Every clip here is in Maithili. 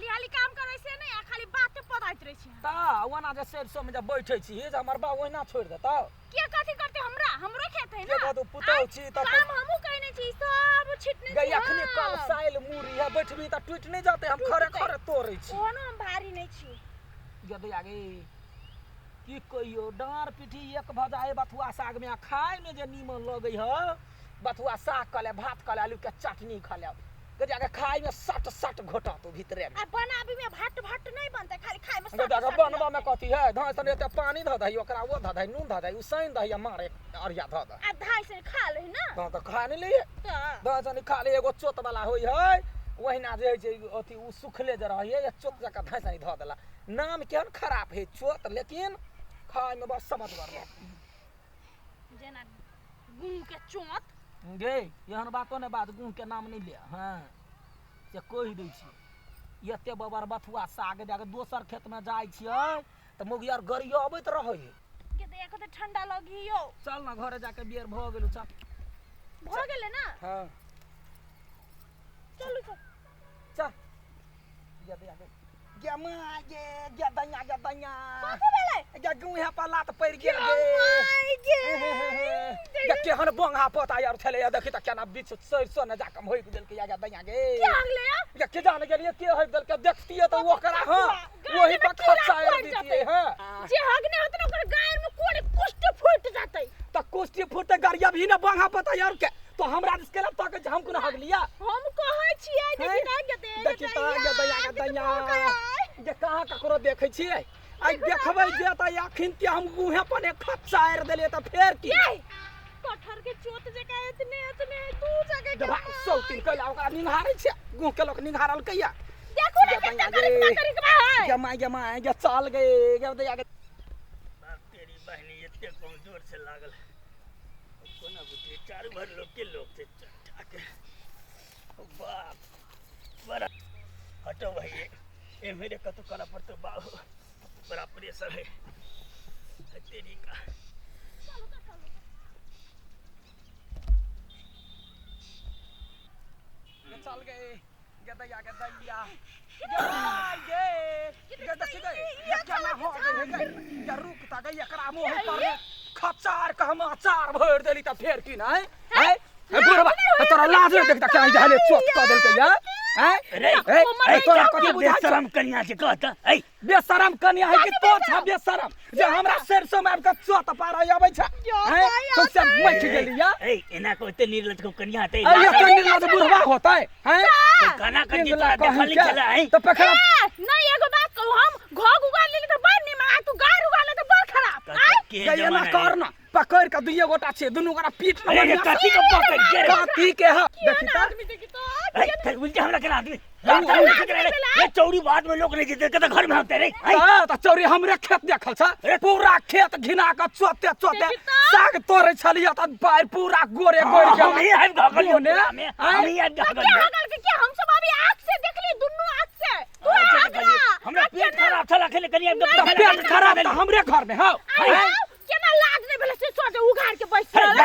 हाली हाली काम करै से नहि आ खाली बाते पदाइत रहै छी। ता ओना जे सरिसो में जे बैठै छी जे हमर बाप ओहिना छोड़ि देतौ? के कथी करते हमरा? हमरो खेत है के ना। कहतौ पुतहु छी तऽ काम हमहूँ कहने छी, सब छिटने छी। गई अखने हम। कल साइल मुरी है, बैठबी तऽ टूटि नहि जेतै? हम खरे टूटतै। खरे तोड़ै छी। ओहनो हम भारी नहि छी। गदैया गे, की कहियौ, डाँर पीठी एक भऽ जाइ है बथुआ सागमे, आ खायमे जे नीमन लगै है। बथुआ साग खा ले, भात खा ले, आलूके चटनी खा ले, गदैया के खायमे सट सट घोटत भीतरे मे। आ बनाबी में भाट भाट नहीं बनते, खाली खाए में सट गदैया के सट बनबा में लगतै। कथी है? धान सन एते पानी धऽ दही, ओकरा ओ धऽ दही, नून धऽ दही, उसैन दही आ मारे अरिया धऽ दही। आ धाय से खा ले ना। तहन तऽ खा नहि लैए। तऽ धान सन खा ले, एगो चोत वाला होइ है, ओहिना जे होइ छै अथी ओ सुखले जे रहै है, चोत जकाँ धान सन धऽ देला। नाम केहन खराब है चोत, लेकिन खायमे बस समझगर रहत। जेना गुह के चोत। गे, एहन बातो नहि बात, गुह के नाम नहि ले। हँ, से कहि दै छी, एते बबर बथुआ साग दए कऽ दोसर खेतमे जाइ छियै तऽ मौगियार गरियबैत रहै है। के तऽ एक तऽ ठंडा लगियो। चल ने घरे जाके, बेर भऽ गेलो, चल। भऽ गेलै ना? हँ। चलू चल। चल गे गे गे माय गे, गे दैया, गे दैया। कथी भेलै? गे, गुहे पर लात पड़ि गेल गे। माय गे। गे, केहन बोंगा पोता यार छलै, देखी तऽ केना बीच सरिसो ने जाके होइक देलकै। गे दैया गे। के हगलै? गे, के जाने गेलियै के होइक देलकै, देखतियै तऽ ओकरा हँ ओही पर खर्चा दितियै। हँ, जे हगने होत ने ओकर गायर में कोड़े कुष्ठ फूट जतै। तऽ कुष्टी फूटते, गरिया भी ने बोंगा पोता यार के तो हमरा दिस केला तक हम कोना हगलिया? हम कहै छियै, देखी ना गे दे। देखी तऽ गे दैया, गे दैया जे, कहाँ ककरो देखै छियै? आइ देखबै जे तऽ अखन के हम गुहे पर एक खचारि देलियै तऽ फेर की? कटहर के चोट जकाँ एतने एतने दू जगह के। जब सौतीन कैला ओकरा निंघारै छै, गुह के लोक निंघारल कैया। देखू ने गे केते दैया करिक गे। करिक बा है। गे my, गे my, गे चल गे, गे दैया गे। बाप तेरी बहिनी, एते कमजोर से लागल कोना बुझे, चारू भर लोक के लोक छै चट्टा के। बाप, बड़ा हटो भाई, एम्हरे कतौ करऽ पड़तौ बाबू, बड़ा प्रेशर है तेरी का। गे चल गे, गे दैया, गे दैया, गे my गे, गे देखी गे, गे केना हो गेल गे। गे रुक त गे, एकरा मुँह पर खचार के हम अचार भरि देली तऽ फेर की नहि हैं? हे बुढ़बा, हे तोरा लाज नहि देखता केना जहले चोट कऽ देलकै या हैं? रे हे हे, तोरा कथी बुझाइ छौ? बेशरम कनिया छै कहता ऐ। बेशरम कनिया है कि तोर छा बेशरम, जे हमरा सरसों में आबि कऽ चोत पारै अबै छै हैं? सबसे मचि गेली या। ऐ, एना कहते निर्लज को कनिया हते। ऐ, एते निर्लज बुढ़बा होतै हैं? खाना कर पिंगला तोरा देखल कहीं नहीं के? छला ऐ। तऽ पकड़ा। ए, नहीं एगो बात कहू, हम घोघ उगा लेली तऽ बड़ निमन आ तू गार उगा ले तऽ बड़ खराब। आय के गई एना जमाना है? कर ना, पकड़ के दुइये गोटा छै, दुनू गोटा पीट न। अरे बढ़िया कथी के पकड़ के रे? कथी के है देखी केहन तऽ आदमी देखी तऽ। ऐ, फिर उल्टे हमरा केना आदमी ये चौरी बाद में लोग नहीं जीते के घर में होते रे। हाँ, तऽ चौरी हमरे खेत देखल छ, पूरा खेत घिना के चोते चोते देखी तऽ। साग तोड़ै छलियै तऽ बारि पूरा गोरे गोर हम गेल। ही आबि गगल बोने, में, आँय? हम ही आबि गगल के हगल के? के हम सब अभी आँख से देखली, दुनू आँख से तू हगला। हमरा पेट खराब छल अखन कनी आबि तऽ पेट खराब तऽ हमरे घर में हौ। आय, केना लाज नहीं भेलै से सोच उघार के बैस रहल।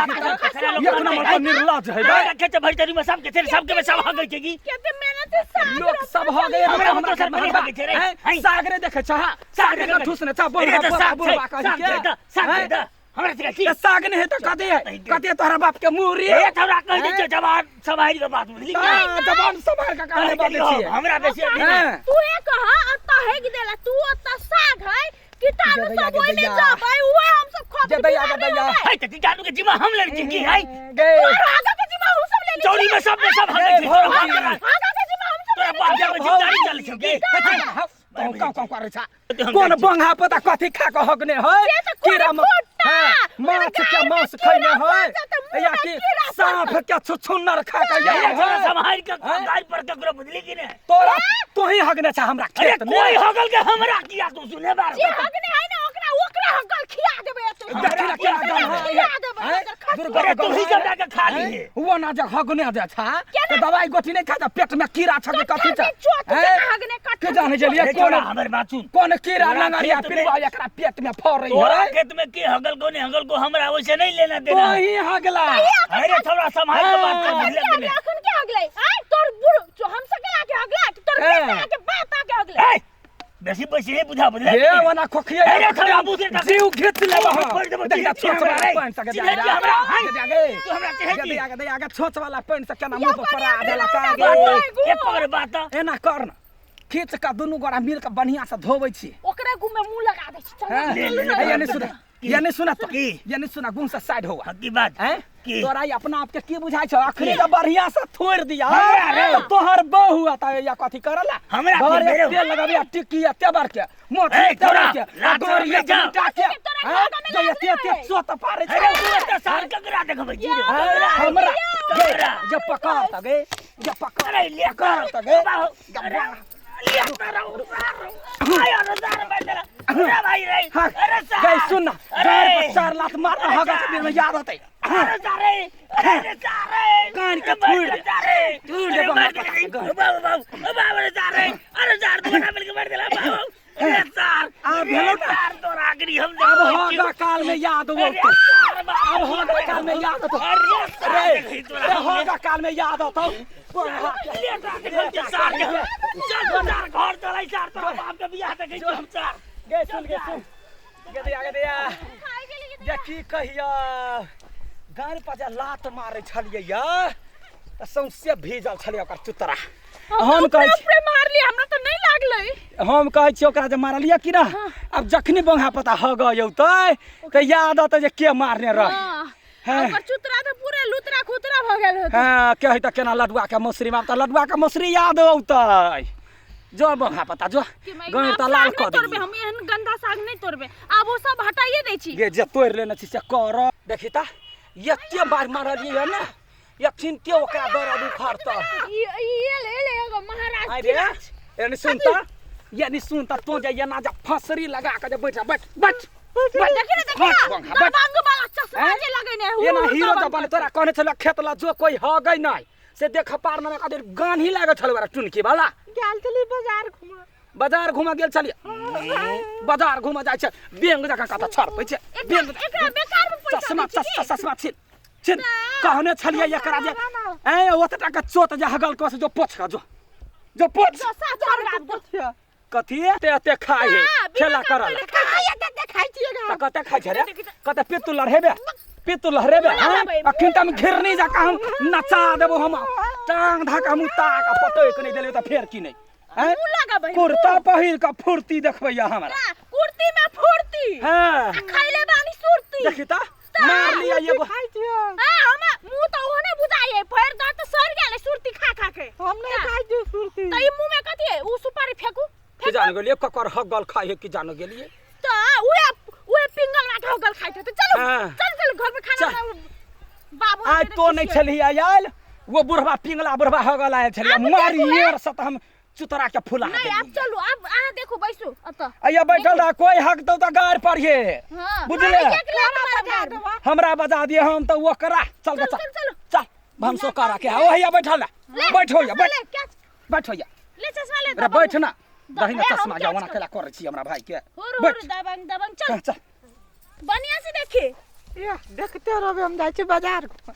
एक नंबर के निर्लज है बे। खेत भरि तरी में सब के सब के सब हगै छै की? केते मेहनत से साग लोक सब हो गए। हमरा हमरा दोसर घर में पर हवा हगै छै रे। हैं? हैं? साग रे देखै छ, साग रे ठूसने छ अरे बुढ़बा तऽ बुढ़बा साग छै, बुढ़बा कहि साग के छै तऽ, साग छै हैं? तऽ, हमरा से की तऽ साग नहि है तऽ कथी है? कथी तोहरा बाप के मुरी? ए, तोरा कहि दै छियौ, जवान सम्हारि के बात बुझली? हाँ, जबान सम्हार के काहे बाजै छियै? हमरा बेसी अथी नहि। हैं? तू ए कह अत्ता हेग देला तू, अत्ता साग है, कीटाणु गे दैया, सब गे ओइमे दैया। जबै, उहे हम सब खा गे दैया, गे दैया। है तऽ कीटाणु के जिम्मा हम लेने छी की है? गे आगा के जिम्मा हम सब लेने चौरी में सब हगै छै। भौजी। तोरा बाप आगा के जिम्मा हम सब तोरा बाप के जिम्मेदारी चल छौ की? कौ कौ कौ करै छ? हम कोन जाइ छी। बंगा पता कथी खा के हगने है? से तऽ कोन कीड़ा फुट्टा, हाँ, ओकरा माछ के गाय में मांस कीड़ा खैने है पड़ जेतै, मुँह या में कि कीड़ा पड़ साँप के छुछुन्नर खा के ये आयल थोड़ा है? सम्हारि के हैं? गाय पर ककरो बुझली कि ने? तोरा तोही हगने छ हमरा अरे खेत में? कोई हगल के हमरा किया तू सुने बार? जे हगने है ना ओकरा ओकरा हगल खिया देबै एते। देखी ना केना गम है। खिया देबै हैं? अगर खा दुर्गा अरे गम तू ही है। सब जाके खा लीहे। वो ना जे हगने जे छ केना? तऽ दवाई गोटी नहि खा त पेट में कीड़ा छ कि कथी छ? कटहर के चोट हैं? जकाँ हगने कटहर के जाने गेलियै अरे कोन छोरा, हमर बात सुन। कोन कीड़ा तोरा लंगरिया खेत में- पिलुआ एकरा पेट में फड़ै तोरा है? खेत में के हगल को नहीं हगल को हमरा वैसे नहीं लेना देना। तोही हगला। अरे थोड़ा संभाल के बात कर, अखन बुझले के कि हगले? नहीं? अखन के हगले? आय तोर बुढ़ जो हम सके आके हगला कि तोर हैं। बेटा आके बाप आके बेसी पैसे नहीं बुझा बुझले हे ओना खोखिए अरे खराब बुझे तक। जीव घिच लेब हम। पड़ देबो, देख चिन्है छोच हमरा वाला रे। पैंट सके चिन्है जा हमरा, हाय। दे गे तू हमरा चिन्है छी? दे आगे दे आगे छोच वाला पैंट से केना यौ मुंह पर कनी पड़ा हमरा देला का लौटा गे दे। एक पकड़ बात त। एना कर न खींच के दुनू गोरा मिल के बढ़िया से धोबै छी ओकरे गुम में मुंह लगा दै छी चल हैं? ले, ले, ए, ये नहीं सुना ये नहीं सुना तो की? ये नहीं सुना गुम से साइड होगा हाँ, की बात हैं की? तोरा ई अपना आप के की बुझाइ छौ अखनी तऽ बढ़िया से थोड़ि दिया हमरा रे। तऽ तोहर बहू आता या कथी करला हमरा घर की एक भेलौ? तेल लगबिया टिक्की या तेबर के मोथ ए, तेबर तोरा के लात गोर मारने ये जाओ। मिटा के तोरा हैं? खाना में जे लागल एते एते है। चोत पारे छै अरे तू एते सार ककरा देखबै छी रे? हैं? ककरा? हमरा गे ककरा? जे पकड़ त गे जे पकड़ अरे ले पकड़ त गे बाहु। अरे ले तारा आय अरे सार भाई तेरा। अरे भाई रे। हाँ, अरे सार। गई सुन ना अरे। गार पर चार लात मार ना हगा के दिन में याद होतै अरे सारे। अरे सारे। कान के अरे थूड़ दे। सारे। थूड़ दे अरे बंगा मार पता, दे। गान। बाबू बाबू बाबू रे सारे। अरे सार तू ना मिलके मार देला बाबू। अरे सार। आ भेलौ ना? सार तोरा आखिरी हम अब देखबै छियौ। हगा काल में याद अरे होतौ सार बाबू। अब हगा काल में याद होतौ अरे सार रे देखै तोरा रे हम। हगा काल में याद होतौ बंगा के। ले सार देखै छियौ सार के। चल सार घर चलै सार तोरा बाप के बियाह देखै छियौ हम सार। गे सुन गे सुन गे दिया गे दिया खाइ गेली जे की कहिया गाड़ पर जे लात मारै छलियै या तऽ सौंसे भीजल छलियै ओकर चुतरा हम कहै छी ऊपरे मारली हमरा तऽ नहीं लागलै हम कहै छियै ओकरा जे मारलियै कि ना आब जखनी बंगा पता हग औतै तऽ याद औतै जे के मारने रहै हाँ हैं। ओकर चुतरा तऽ पूरे लुतरा खुतरा भऽ गेल होतै हँ के है तऽ केना लडुआ के मौसरी मार तऽ लडुआ के मौसरी याद औतै जो बंगा पता जो कि मैं गाँव आब तऽ लाल साग कऽ नहीं तोड़बे देलियै हम एहन गंदा साग नहीं तोड़बे आब ओ सब हटाइए दै छी गे जे तोड़ि लेने छी से कर देखी तऽ एते बार मारलियै ने एखन ओकरा दर्द उखड़तै ई ई ले ले एगो महाराज आइ रे एने सुन त यानी सुन त तो जे एना जे फसरी लगा के जे बैठ जा, बैठ बैठ बैठ देखी ने देखी बैठ ने बंगा, बैठ दबंग वाला चश्मा हैं? जे लगेने है एना हीरो जब बने तोरा कहने छल खेत ला जो कोई ह गई नहीं से देख पार न कदर गान ही लागल छल टुनकी वाला गेल छली बाजार घूमऽ बाजार घूमऽ गेल छलियै बाजार घूमऽ जाइ छै बैंक जकाँ कतऽ छड़पै छै बैंक एकरा बेकार में पैसा चश्मा दै छी की? चश्मा छिन छिन कहने छलियै एकरा जे ऐ ओतटा के चोट जे हगल कस जो पोछ के जो जो पोछ जो साफ कर आब दो। कथी एते एते खाइ है ना, बिना खेला काम करल कइले खाइ कते खाइ छियै त कते खाइ छै रे कते पित्तु लड़हेबे पित्तु लहरेबे ना हैं लेबै। अखन त हम घिरनी जकाँ हम नचा देबो हम टांग धक हम उतार के पटैक नहि देलियै त फेर की नहि हैं मुँह लगबै कुर्ता पहिर के फुर्ती देखबैया हमरा ना, कुर्ती में फुर्ती हाँ आ खैले बानी सुर्ती देखी त मार लिया एगो खाइ छियै आ हम मुंह त ओहने बुझाइए भरि दाँत त सड़ गेलै सुर्ती खा खा के हम नहि खाइ छियै सुरती त ई मुंह में कथी है उ सुपारी फेकू की जान गेलियै ककर हगल खाइ है की जान गेलियै त उहे उहे पिंगल बाटे हगल खाइत हेतै चलू हाँ। चल चल घर में खाना चल। बनाउ। बाबू आइ आके तो नहीं देखै छियै। छलही आयल वो बुढ़वा पिंगला बुढ़वा हगल आयल छलियै आब मारी देखू, एड़ से त हम चुतरा के फुला नहीं आप चलू अब अहाँ देखू बैसू अतऽ अइया बैठल रह कोई हक दौ त गार पढ़िए हाँ बुझले एक लाख मारब गार में। हमरा बजा दिए हम त वो करा चल चल चल चल चलो चल भनसो करा के ओ हैया बैठल रह बैठो या बैठ ले क्या बैठो या ले चश्मा ले रे बैठ ना दही ना ए, हम चश्मा क्या या ओना चल- केला करै छी हमरा भाई के हुर हुर बैठ दबंग दबंग चल चल बढ़िया से देखी ये देखते रहबै हम जाइ छी बाजार घूमऽ।